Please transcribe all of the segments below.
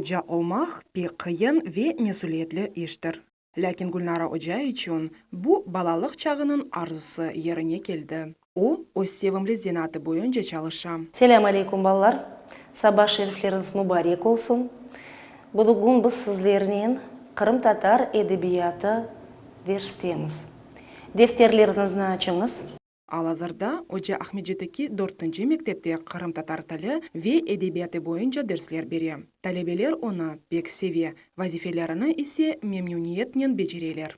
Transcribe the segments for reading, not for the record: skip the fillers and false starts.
Oca olmaq pek qıyın ve mesüliyetli iştir. Lâkin Gülnara oca içün bu balalıq çağınıñ arzusı yerine keldi. O, öz sevimli zenaatı boyunca çalışa. Selâm aleyküm, balalar! Saba şerifleriñiz mubarek olsun! Bugün biz sizlernen qırımtatar edebiyatı derstemiz. Defterleriñizni açıñız. Al-azırda oca Aqmescitteki dörtünci mektepte qırımtatar tili ve edebiyatı boyunca dersler bere. Talebeler onı pek seve, vazifelerini ise memnüniyetnen becereler.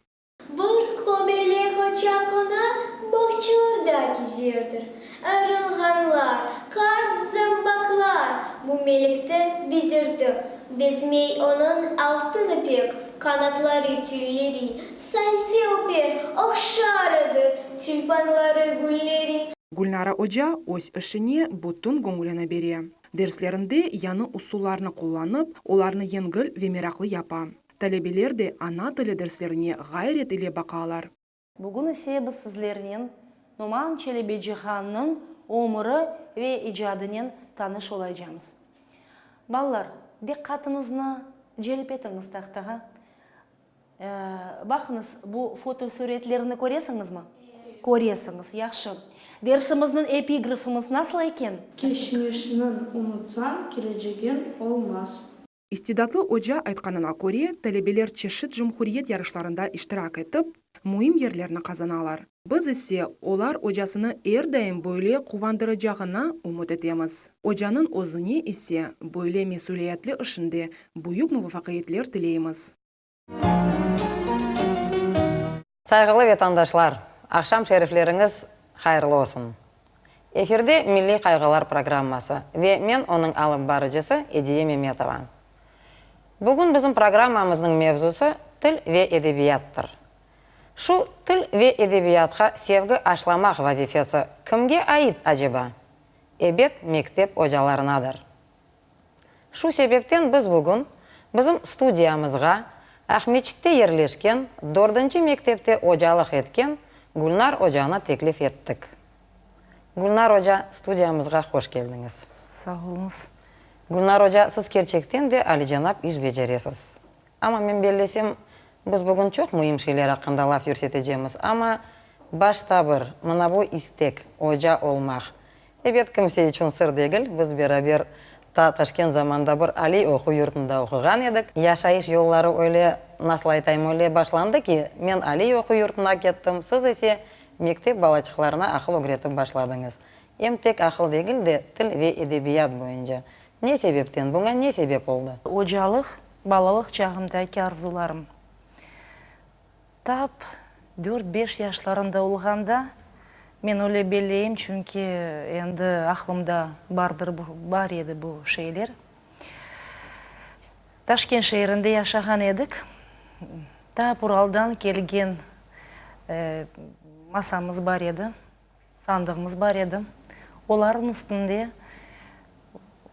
Bir kobelek oçaqına bağçalarda kezerdir. Ayrılğanlar, qart zambaqlar bu melekti bezirdi. Bezmey onıñ altın ipek qanatları, tüyleri, salte öper, ohşar edi tülpanları, gülleri. Gülnara oca öz işine bütün göñlüni bere. Derslerinde yañı usullarnı qullanıp, olarnı yengil ve meraqlı yapa. Talebeler de ana tili derslerine ğayret ile baqalar. Bugün ise biz sizlernen Noman Çelebicihannıñ ömüri ve icadınen tanış olaycamız. Balalar, diqqatıñıznı celp etiñiz tahtağa. Baqıñız, bu fotosuretlerni köresiñizmi? Köresiñiz, yahşı. Dersimizniñ epigrafımız nasıl eken? Keçmişni unutsañ, kelecegiñ olmaz. İstidatlı oca aytqanına köre, talebeler çeşit cumhuriyet yarışlarında iştirak etip, müim yerlerni qazanalar. Biz ise, olar ocasını er daim böyle quvandıracağına ümüt etemiz. Ocanıñ özüne ise, böyle mesüliyetli işinde büyük muvafaqiyetler tileymiz. Sayğılı vetandaşlar, aqşam şerifleriñiz hayırlı olsun! Efirde Milliy qayğılar programması ve men onıñ alıp barıcısı Ediye Memetova. Bugün bizim programmamıznıñ mevzusı til ve edebiyattır. Şu til ve edebiyatqa sevgi aşlamaq vazifesi kimge ait aceba? Ebet, mektep ocalarınadır. Şu sebepten biz bugün bizim studiyamızğa Aqmeçitte yerleşken dördünci mektepte ocalıq etken Gülnar ocanı teklif ettik. Gülnar oca, studiyamızğa hoş keldiñiz. Sağ oluñız. Gülnar oca, siz kerçekten de alicenap iş beceresiz. Amma men bellesem, biz bugün çoq müim şeyler aqqında laf yürsetecemiz, amma başta bir, mına bu istek, oca olmaq, Ebet, kimse içün sır degil, biz beraber ta Taşkent zamanda bir aliy oquv yurtunda oquğan edik. Yaşayış yolları öyle, nasıl aytayım, öyle başlandı ki, men aliy oquv yurtuna kettim, siz ise mektep balaçıqlarına aqıl ögretip başladıñız. Em tek aqıl degil de, til ve edebiyat boyunca. Ne sebepten, buña ne sebep oldı? Ocalıq, balalıq çağımdaki arzularım. Tap dört-beş yaşlarında olğanda, men öyle belleyim, çünki endi aqlımda bardır bu, bar edi bu şeyler. Taşkent şeerinde yaşağan edik. Tap Uraldan kelgen masamız bar edi. Sandığımız bar edi. Olarnıñ üstünde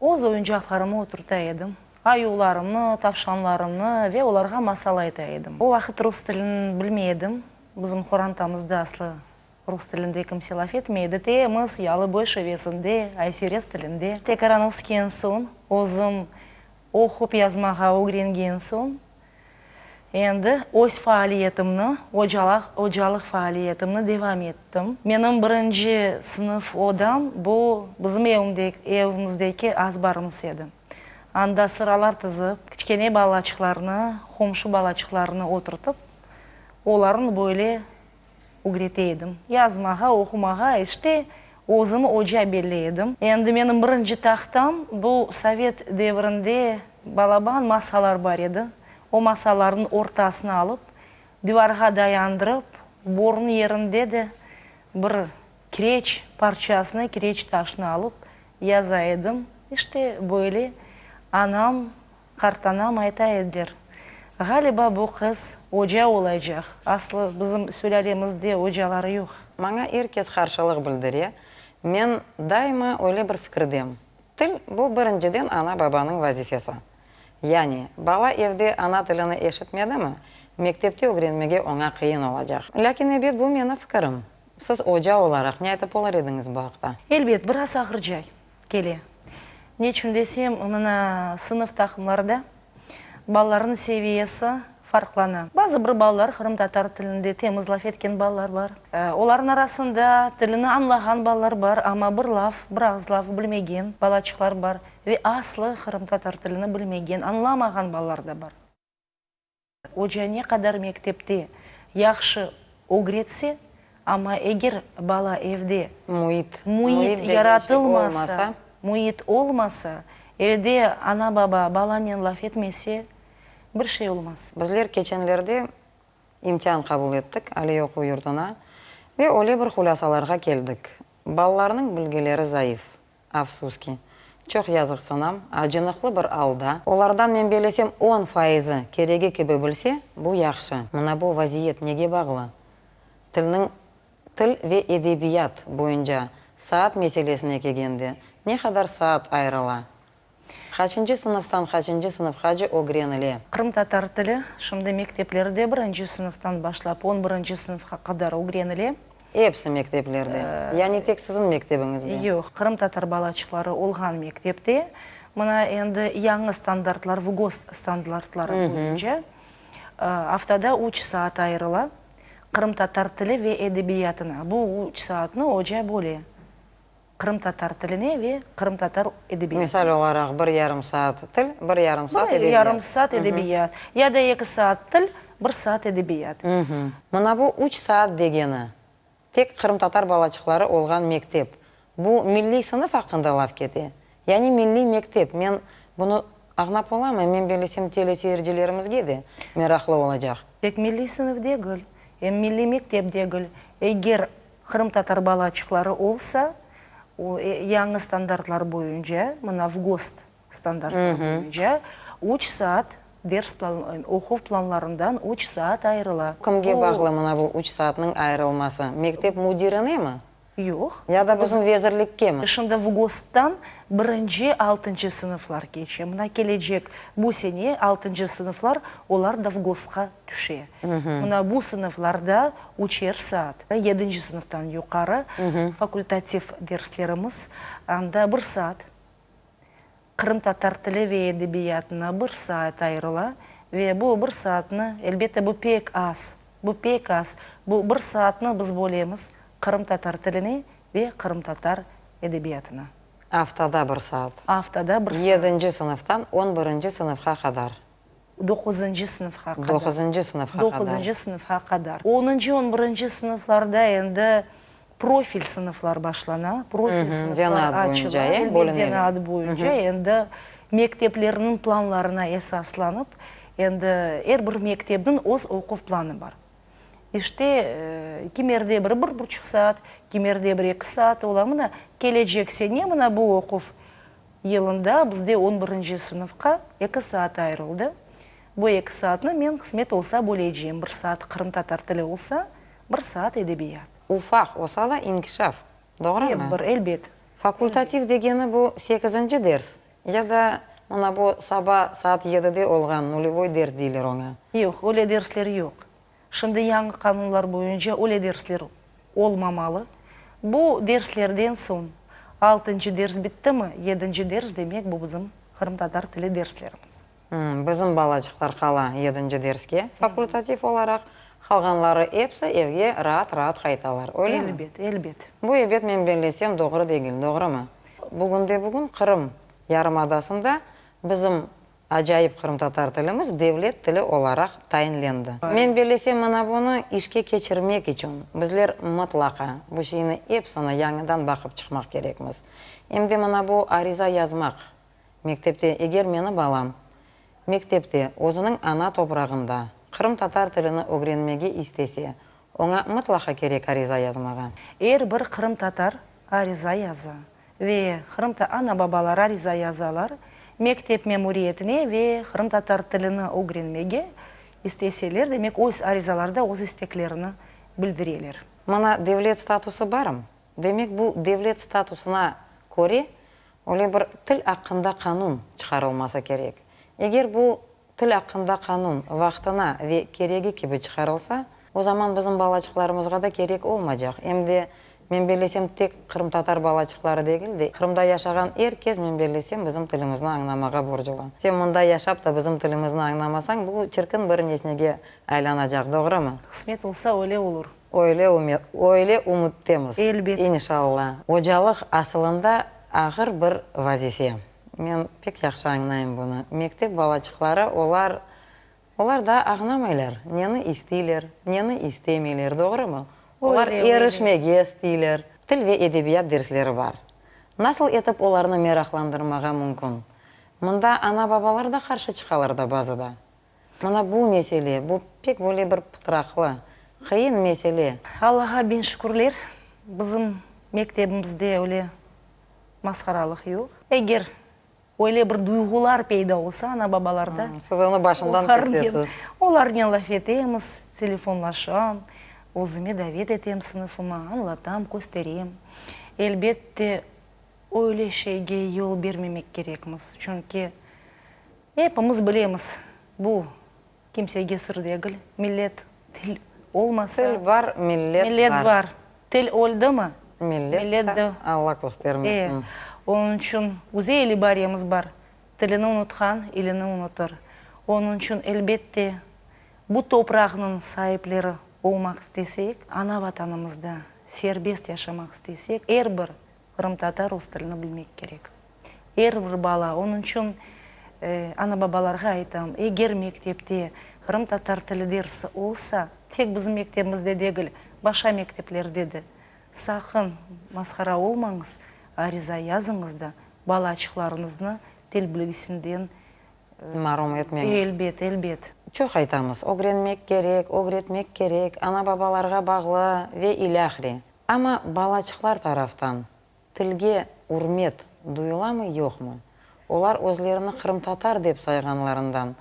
öz oyuncaqlarımı oturta edim. Ayuvlarımnı, tavşanlarımnı ve olarğa masal ayta edim. O vaqıt rus tilini bilmey edim. Bizim qorantamızda aslı rus tilinde kimse laf etmey edi. Temiz yalıboy şivesinde, ayserez tilinde. Tekaran ösken soñ, özüm oqup yazmağa ögrengen soñ, Endi öz faaliyetimni, ocalaq, ocalıq faaliyetimni devam ettim. Menim birinci sınıf odam bu bizim evimde, evimizdeki azbarımız edi. Anda sıralar tizip, kiçkene balaçıqlarnı, qomşu balaçıqlarnı oturtıp, olarnı böyle ögrete edim. Yazmağa, oqumağa, işte, özümi oca belley edim. Endi menim birinci tahtam, bu sovet devrinde balaban masalar bar edi. O masalarnıñ ortasını alıp, divarğa dayandırıp, borunıñ yerinde de bir kireç parçasını, kireç taşnı alıp yaza edim. İşte, böyle anam Qartanam ayta ediler, Ğaliba bu qız oca olacaq, aslı bizim sülâlemizde ocalar yoq. Maña er kes qarşılıq bildire, men daima öyle bir fikirdem, til, bu birinciden ana-babanıñ vazifesi. Yani, bala evde ana tilini eşitmedimi, mektepte ögrenmege oña qıyın olacaq. Lâkin, ebet, bu meni fikirim. Siz oca olaraq ne aytıp olar ediñiz bu aqta? Elbet, biraz ağırca kele. Neçün desem, mına sınıf taqımlarda. Balalarnıñ seviyesi farqlana. Bazı bir balalar qırımtatar tilinde temiz laf etken balalar bar. Olarnıñ arasında tilini añlağan balalar bar, amma bir laf, bir ağız laf bilmegen balaçıqlar bar ve aslı qırımtatar tilini bilmegen, añlamağan balalar da bar. Oca ne qadar mektepte yahşı ögretse, amma eger bala evde Müit, müit yaratılmasa, müit olmasa, evde ana-baba balanen laf etmese, bir şey olmaz. Bizler keçenlerde imtian qabul ettik aliy oquv yurtuna ve öyle bir hulâsalarğa keldik, balalarnıñ bilgileri zayıf, Afsus ki, çoq yazıqsınam, acınıqlı bir alda, olardan men bellesem on faizi keregi kibi bilse, bu yahşı. Mına bu vaziyet nege bağlı? Tilniñ, til ve edebiyat boyunca saat meselesine kelgende, ne qadar saat ayırıla? Qaçıncı sınıftan qaçıncı sınıfqace ögrenile? Qırımtatar tili şimdi mekteplerde birinci sınıftan başlap on birinci sınıfqa qadar ögrenile. Episi mekteplerde, yani tek siziñ mektebiñizde? Yoq, qırımtatar balaçıqları olğan mektepte. Mına endi yañı standartlar, VGOST standartları boyunca aftada üç saat ayırıla qırımtatar tili ve edebiyatına. Bu üç saatnı oca böle qırımtatar tiline ve qırımtatar edebiyatına. Misal olaraq, bir yarım saat til, bir yarım saat edebiyat. Bir yarım saat edebiyat. Ya da eki saat til, bir saat edebiyat. Mına bu üç saat degeni, tek qırımtatar balaçıqları olğan mektep. Bu milliy sınıf aqqında laf kete. Yani milliy mektep. Men bunı añlap olamayım, men bellesem teleseyircilerimizge de meraqlı olacaq. Tek milliy sınıf degil, em milliy mektep degil. Eger qırımtatar balaçıqları olsa, o yañı standartlar boyunca, mına VGOST standartları boyunca üç saat ders oquv planlarından üç saat ayırıla. Kimge bağlı mına bu üç saatniñ ayırılması? Mektep müdirinemi? Yoq. Ya da bizim vezirlikkemi? Şimdi VGOSTtan birinci, altıncı sınıflar keçe. Mına kelecek bu sene altıncı sınıflar, olar da VGOSTqa tüşe. Mına bu sınıflarda üçer saat. Yedinci sınıftan yuqarı fakultativ derslerimiz, anda bir saat. Qırımtatar tili ve edebiyatına bir saat ayırıla ve bu bir saatni, elbette, bu pek az, bu pek az, bu bir saatni biz bölemiz qırımtatar tiline ve qırımtatar edebiyatına. Aftada bir saat. Aftada bir saat. Yedinci sınıftan on birinci sınıfqa qadar. Doquzıncı sınıfqa qadar. Doquzıncı sınıfqa qadar. Doquzıncı sınıfqa qadar. Onıncı, on birinci sınıflarda endi profil sınıflar başlana, profil sınıflar açıla, elbet, zenaat boyunca endi mekteplerniñ planlarına esaslanıp, endi er bir mektepniñ öz oquv planı bar. İşte, kimerde bir bir buçuq saat, kimerde bir eki saat ola. Mına, kelecek sene mına bu oquv yılında bizde on birinci sınıfqa eki saat ayırıldı. Bu eki saatnı men qısmet olsa bölecem, bir saat qırımtatar tili olsa, bir saat edebiyat. Ufaq olsa da inkişaf, doğrumı? Bir, elbet. Fakultativ degeni bu sekizinci ders ya da mına bu saba saat yedide olğan nulevoy ders deyler oña? Yoq, öyle dersler yoq. Şimdi yañı qanunlar boyunca öyle dersler olmamalı. Bu derslerden soñ altıncı ders bittimi, yedinci ders demek bu bizim qırımtatar tili derslerimiz. Bizim balaçıqlar qala yedinci derske fakultativ olaraq, qalğanları episi evge raat-raat qaytalar, öylemi? Elbet, elbet. Bu ebet men bellesem doğru degil, doğrumı? Bugünde-bugün Qırım yarımadasında bizim acayip qırımtatar tilimiz devlet tili olaraq tayinlendi. Men bellesem mına bunı işke keçirmek içün bizler mıtlaqa bu şeyni episini yañıdan baqıp çıqmaq kerekmiz. Em de mına bu ariza yazmaq Mektepte, eger meni balam mektepte, özüniñ ana toprağında qırımtatar tilini ögrenmege istese, oña mıtlaqa kerek ariza yazmağa. Er bir qırımtatar ariza yaza ve qırımta ana-babalar ariza yazalar mektep memuriyetine ve qırımtatar tilini ögrenmege isteseler, demek öz arizalarda öz isteklerini bildireler. Mına devlet statusı barım? Demek bu devlet statusına köre Öyle bir til aqqında qanun çıqarılması kerek. Eger bu til aqqında qanun vaqtına ve keregi kibi çıqarılsa, o zaman bizim balaçıqlarımızğa da kerek olmacaq, em de. Men bellesem, tek qırımtatar balaçıqları degil de, Qırımda yaşağan er kes, men bellesem, bizim tilimizni añlamağa borclu. Sen mında yaşap da bizim tilimizni añlamasañ, bu çirkin bir nesnege aylanacaq, doğrumı? Qısmet olsa, öyle olur. Öyle öyle ümüttemiz. Elbet. İnşalla. Ocalıq asılında ağır bir vazife. Men pek yahşı añlayım bunı. Mektep balaçıqları, olar, olar daa añlamaylar, neni isteyler, neni istemeyler, doğrumı? Olar erişmege isteyler. Til ve edebiyat dersleri bar. Nasıl etip olarnı meraqlandırmağa mümkün? Mında ana-babalar da qarşı çıqalar da bazıda. Mına bu mesele, bu pek böyle bir pıtraqlı, qıyın mesele. Allağa biñ şükürler, bizim mektebimizde öyle masqaralıq yoq. Eger öyle bir duyğular peyda olsa ana-babalarda, Siz onı başından kesesiz. Olarnen laf etemiz, telefonlaşam, özüme davet etem sınıfıma, añlatam, kösterem. Elbette, öyle şeyge yol bermemek kerekmiz, çünki Epimiz bilemiz, bu kimsege sır degil, millet til olmasa. Til bar, millet bar. Millet bar. Til öldimi? Millet de, Alla köstermesin. E, onıñ içün güzel ibaremiz bar, Tilini unutqan, ilini unutır. Onıñ içün, elbette, bu topraqnıñ saipleri olmaq istesek, ana Vatanımızda serbest yaşamaq istesek, er bir Qırımtatar rus tilini bilmek kerek. Er bir bala, onıñ içün ana-babalarğa aytam, eger mektepte qırımtatar tili dersi olsa, tek bizim mektebimizde degil, başqa mekteplerde de, saqın masqara olmañız, ariza yazıñız da, balaçıqlarıñıznı til bilgisinden Marum etmeñiz. Elbet, elbet. Çoq aytamız, ögrenmek kerek, ögretmek kerek, ana-babalarğa bağlı ve ilâhre. Amma balaçıqlar taraftan tilge ürmet duyulamı, yoqmı? Olar özlerini qırımtatar dep sayğanlarından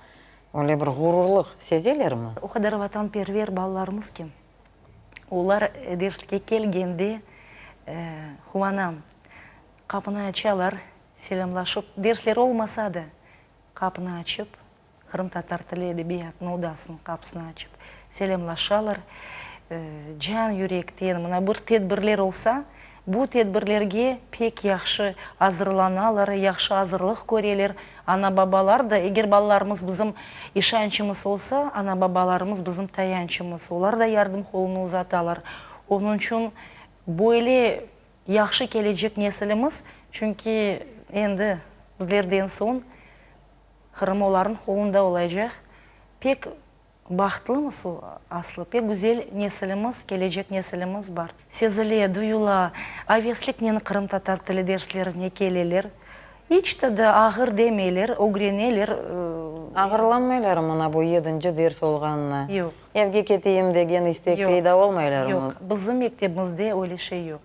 öyle bir ğururlıq sezelermi? O qadar vatanperver balalarımız ki, olar derslikke kelgende quvanam. Qapını açalar, selâmlaşıp, dersleri olmasa da, qapını açıp, Qırımtatar tili edebiyatınıñ odasınıñ qapısını açıp selâmlaşalar. Can yürekten, mına bir tedbirler olsa, bu tedbirlerge pek yahşı azırlanalar, yahşı azırlıq köreler. Ana-babalar da, eger balalarımız bizim işançımız olsa, ana-babalarımız bizim tayançımız, olar da yardım qolunı uzatalar. Onıñ içün böyle yahşı kelecek nesilimiz, çünki endi bizlerden soñ Qırım olarnıñ qolunda olacaq. Pek bahtlımız aslı, pek güzel nesilimiz, kelecek nesilimiz bar. Sezile, duyula, avesliknen qırımtatar tili derslerine keleler. İç te de ağır demeyler, ögreneler. Ağırlanmaylar mına bu yedinci ders olğanına? Yoq. Evge keteyim degen istek peyda olmaylarmı? Yoq, bizim mektebimizde öyle şey yoq.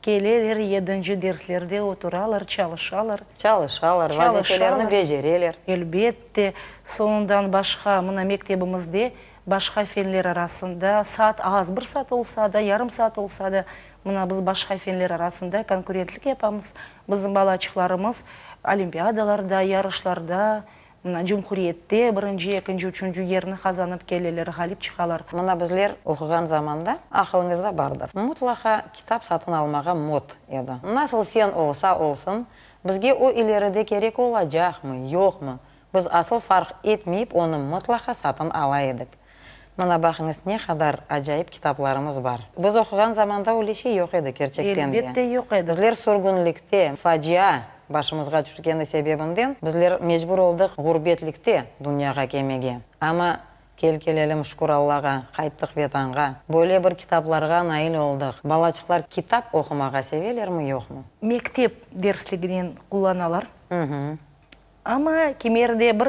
Keleler, yedinci derslerde oturalar, çalışalar. Çalışalar, vazifelerini becereler. Elbette. Soñundan başqa, mına mektebimizde başqa fenler arasında saat az, bir saat olsa da, yarım saat olsa da, mına biz başqa fenler arasında konkurentlik yapamız. Bizim balaçıqlarımız olimpiadalarda, yarışlarda Mına, cumhuriyette birinci, ekinci, üçünci yerni qazanıp keleler, ğalip çıqalar. Mına bizler oquğan zamanda, aqılıñızda bardır, mutlaqa kitap satın almağa mot edi. Nasıl fen olsa olsun, bizge o ileride kerek olacaqmı, yoqmı, biz asıl farq etmeyip onı mutlaqa satın ala edik. Mına baqıñız, ne qadar acayip kitaplarımız bar. Biz oquğan zamanda öyle şey yoq edi, kerçekten de. Elbette yoq edi. Bizler sürgünlikte, facia başımızğa tüşkeni sebebinden bizler mecbur oldıq ğurbetlikte dünyağa kelmege. Amma kel-kelelim, şükür Allağa, qayttıq Vetanğa. Böyle bir kitaplarğa nail oldıq. Balaçıqlar kitap oqumağa sevelermi, yoqmı? Mektep dersliginen qullanalar. Amma kimerde bir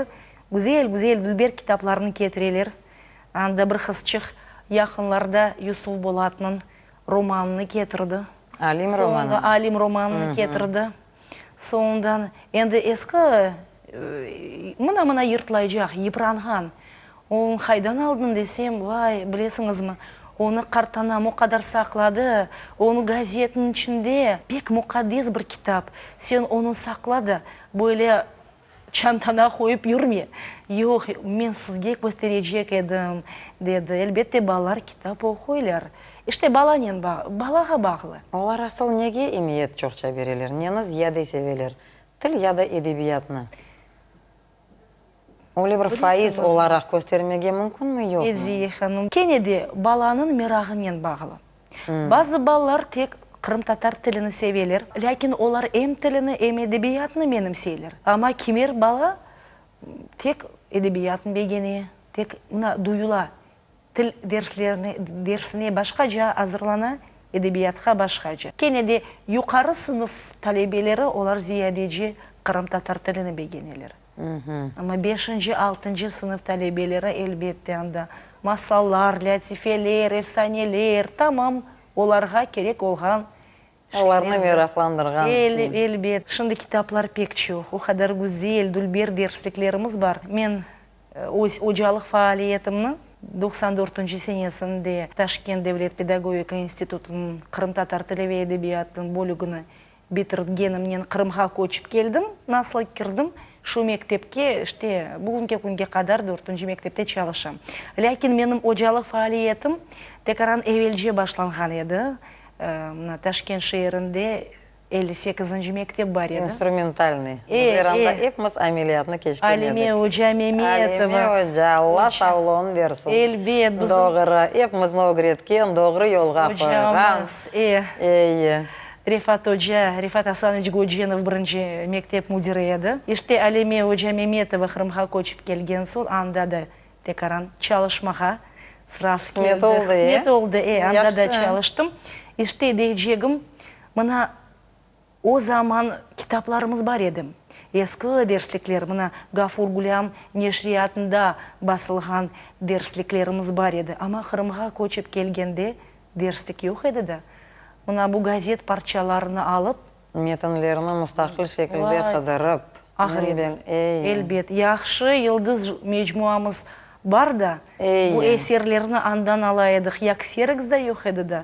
güzel-güzel dülber kitaplarnı ketireler. Anda bir qızçıq yaqınlarda Yusuf Bolatnıñ romanını ketirdi. Alim romanı. Alim romanını ketirdi. Soñundan endi eski, mına-mına yırtlaycaq, yıpranğan. Onı qaydan aldıñ desem, vay, bilesiñizmi, onı qartanam o qadar saqladı, onı gazetniñ içinde, pek muqaddes bir kitap, sen onı saqla da, böyle çantana qoyıp yürme. Yoq, men sizge kösterecek edim, dedi. Elbette, balalar kitap oquylar. İşte balanen balağa bağlı. Olar asıl nege emiyet çoqça bereler, neni ziyade seveler, til ya da edebiyatnı? Öyle bir faiz olaraq köstermege mümkünmi, yoqmı? Ediye hanım, kene de balanıñ merağınen bağlı. Bazı balalar tek qırımtatar tilini seveler, lâkin olar em tilini, em edebiyatnı menimseyler. Amma kimer bala tek edebiyatnı begene, tek mına duyula, Til derslerine dersine başqaca azırlana, edebiyatqa başqaca. Kene de yuqarı sınıf talebeleri olar ziyadece qırımtatar tilini begeneler. Amma beşinci, altıncı sınıf talebeleri elbette anda masallar, lâtifeler, efsaneler, tamam olarğa kerek olğan Olarnı meraqlandırğan şey. Elbet. Şimdi kitaplar pek çoq. O qadar güzel, dülber dersliklerimiz bar. Men öz ocalıq faaliyetimni 94-nci senesinde Taşkent devlet pedagogika institutınıñ qırımtatar tili ve edebiyatınıñ bölügini bitirgenimnen Qırımğa köçip keldim. Nasıl kirdim şu mektepke, işte, bugünki künge qadar dörtünci mektepte çalışam. Lâkin menim ocalıq faaliyetim tekaran evelce başlanğan edi. Mına Taşkent şeerinde 58-nci mektep bar edi. İnstrumentalnıy. Bizler anda epimiz ameliyatnı keçken edik. Alime oca Memetova. Alime oca, Alla sağlığın bersin. Elbet, bizim. Doğru, epimizni ögretken, doğru yolğa qoyğan. Ocamız, e. Eyi. Refat oca, Refat Asanoviç Gocenov birinci mektep müdiri edi. İşte Alime oca Memetova Qırımğa köçip kelgen soñ anda da Tekaran çalışmağa sırası keldi. Qısmet oldı, e? Qısmet oldı, e, anda da Yahşı. çalıştım. İşte, deycegim, mına, o zaman kitaplarımız bar edi. Eski derslikler, mına, Gafur Gulâm neşriyatında basılğan dersliklerimiz bar edi. Amma Qırımğa köçip kelgende derslik yoq edi da. Mına bu gazet parçalarını alıp. Metinlerni mustaqil şekilde qıdırıp, Ağır edi. Elbet. Yahşı, Yıldız mecmuamız bar da, bu eserlerni andan ala edik. Ya kseroks da yoq edi da.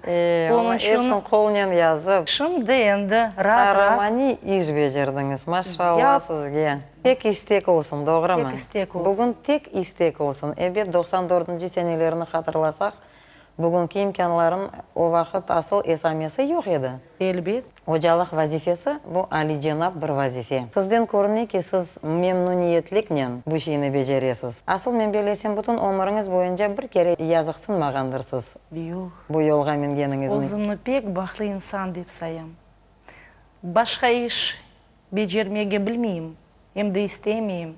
Onı epsini qolnen yazıp. Şimdi endi raat-raat. Qaramaniy iş becerdiñiz, maşallah sizge. Tek istek olsun, doğrumı? Tek istek olsun. Bugün tek istek olsun. Ebet, 94-nci senelerni hatırlasaq, Bugünki imkânların o vaqıt asıl esamesi yoq edi. Elbet. Ocalıq vazifesi, bu alicenap bir vazife. Sizden körüne ki, siz memnüniyetliknen bu şeyni beceresiz. Asıl men bellesem, bütün ömüriñiz boyunca bir kere yazıqsınmağandırsız Yoq. bu yolğa mingeniñizni. Özümni pek bahtlı insan dep sayam. Başqa iş becermege bilmeyim, em de istemeyim.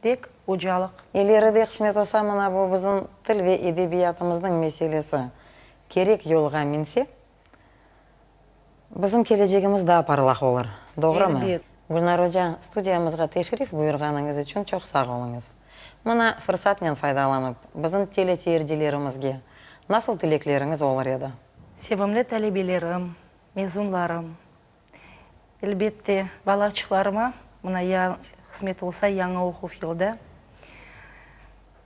Tek ocalıq. İleride qısmet olsa, mına bu bizim til ve edebiyatımıznıñ meselesi kerek yolğa minse, bizim kelecegimiz daa parlaq olur. Doğrumı? Elbet. Gülnar oca, studiyamızğa teşrif buyurğanıñız içün çoq sağ oluñız. Mına fırsatnen faydalanıp, bizim teleseyircilerimizge nasıl tilekleriñiz olur edi? Sevimli talebelerim, mezunlarım, Elbette, balaçıqlarıma, mına ya qısmet olsa, yañı oquv yılda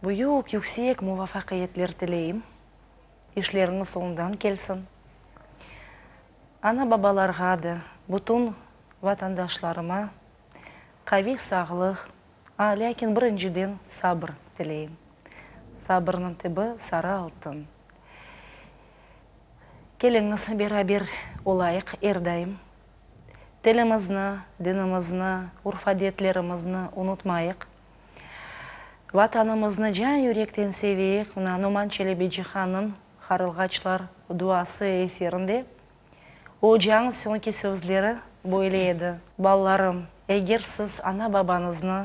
büyük, yüksek muvafaqiyetler tileyim. İşleriñiz oñdan kelsin. Ana-babalarğa da, bütün vatandaşlarıma qaviy sağlıq, a, lâkin birinciden sabır tileyim. Sabırnıñ tibi sarı altın. Keliñiz, beraber olayıq er daim. Tilimizni, dinimizni, urf-adetlerimizni unutmayıq. Vatanımıznı can-yürekten seveyik, mına Noman Çelebicihannıñ Qarılğaçlar duası eserinde ocanıñ soñki sözleri böyle edi, Balalarım, eger siz ana-babañıznı,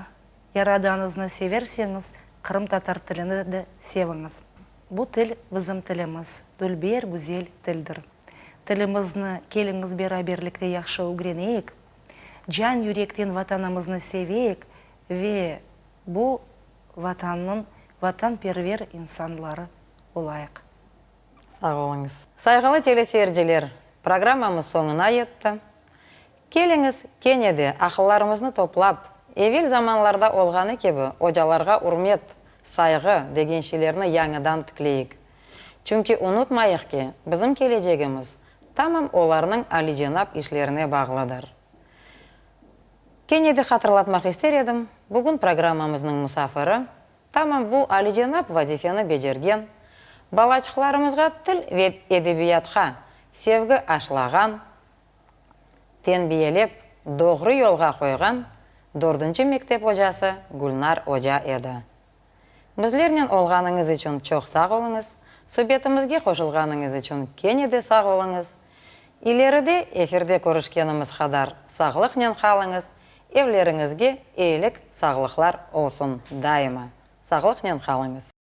Yaradanıñıznı severseñiz, qırımtatar tilini de seviñiz. Bu til bizim tilimiz, dülber, güzel tildir. Tilimizni keliñiz beraberlikte yahşı ögreneyik, can-yürekten Vatanımıznı seveyik ve bu Vatannıñ vatanperver insanları olayıq. Sağ oluñız. Sayğılı teleseyirciler, programmamız soñuna yetti. Keliñiz, kene de aqıllarımıznı toplap, evel zamanlarda olğanı kibi ocalarğa ürmet, sayğı degen şeylerni yañıdan tikleyik. Çünki unutmayıq ki, bizim kelecegimiz tamam olarnıñ alicenap işlerine bağlıdır. Kene de hatırlatmaq ister edim, bugün programmamıznıñ musafiri, Tamam bu alicenap vazifeni becergen. Balaçıqlarımızğa til ve edebiyatqa sevgi aşlağan, tenbiyelep doğru yolğa qoyğan dördünci mektep ocası Gülnar oca edi. Bizlernen olğanıñız içün çoq sağ oluñız, subetimizge qoşulğanıñız içün kene de sağ oluñız. İleride efirde körüşkenimiz qadar sağlıqnen qalıñız, evleriñizge eyilik, sağlıqlar olsun daima. Sağlıqnen qalıñız.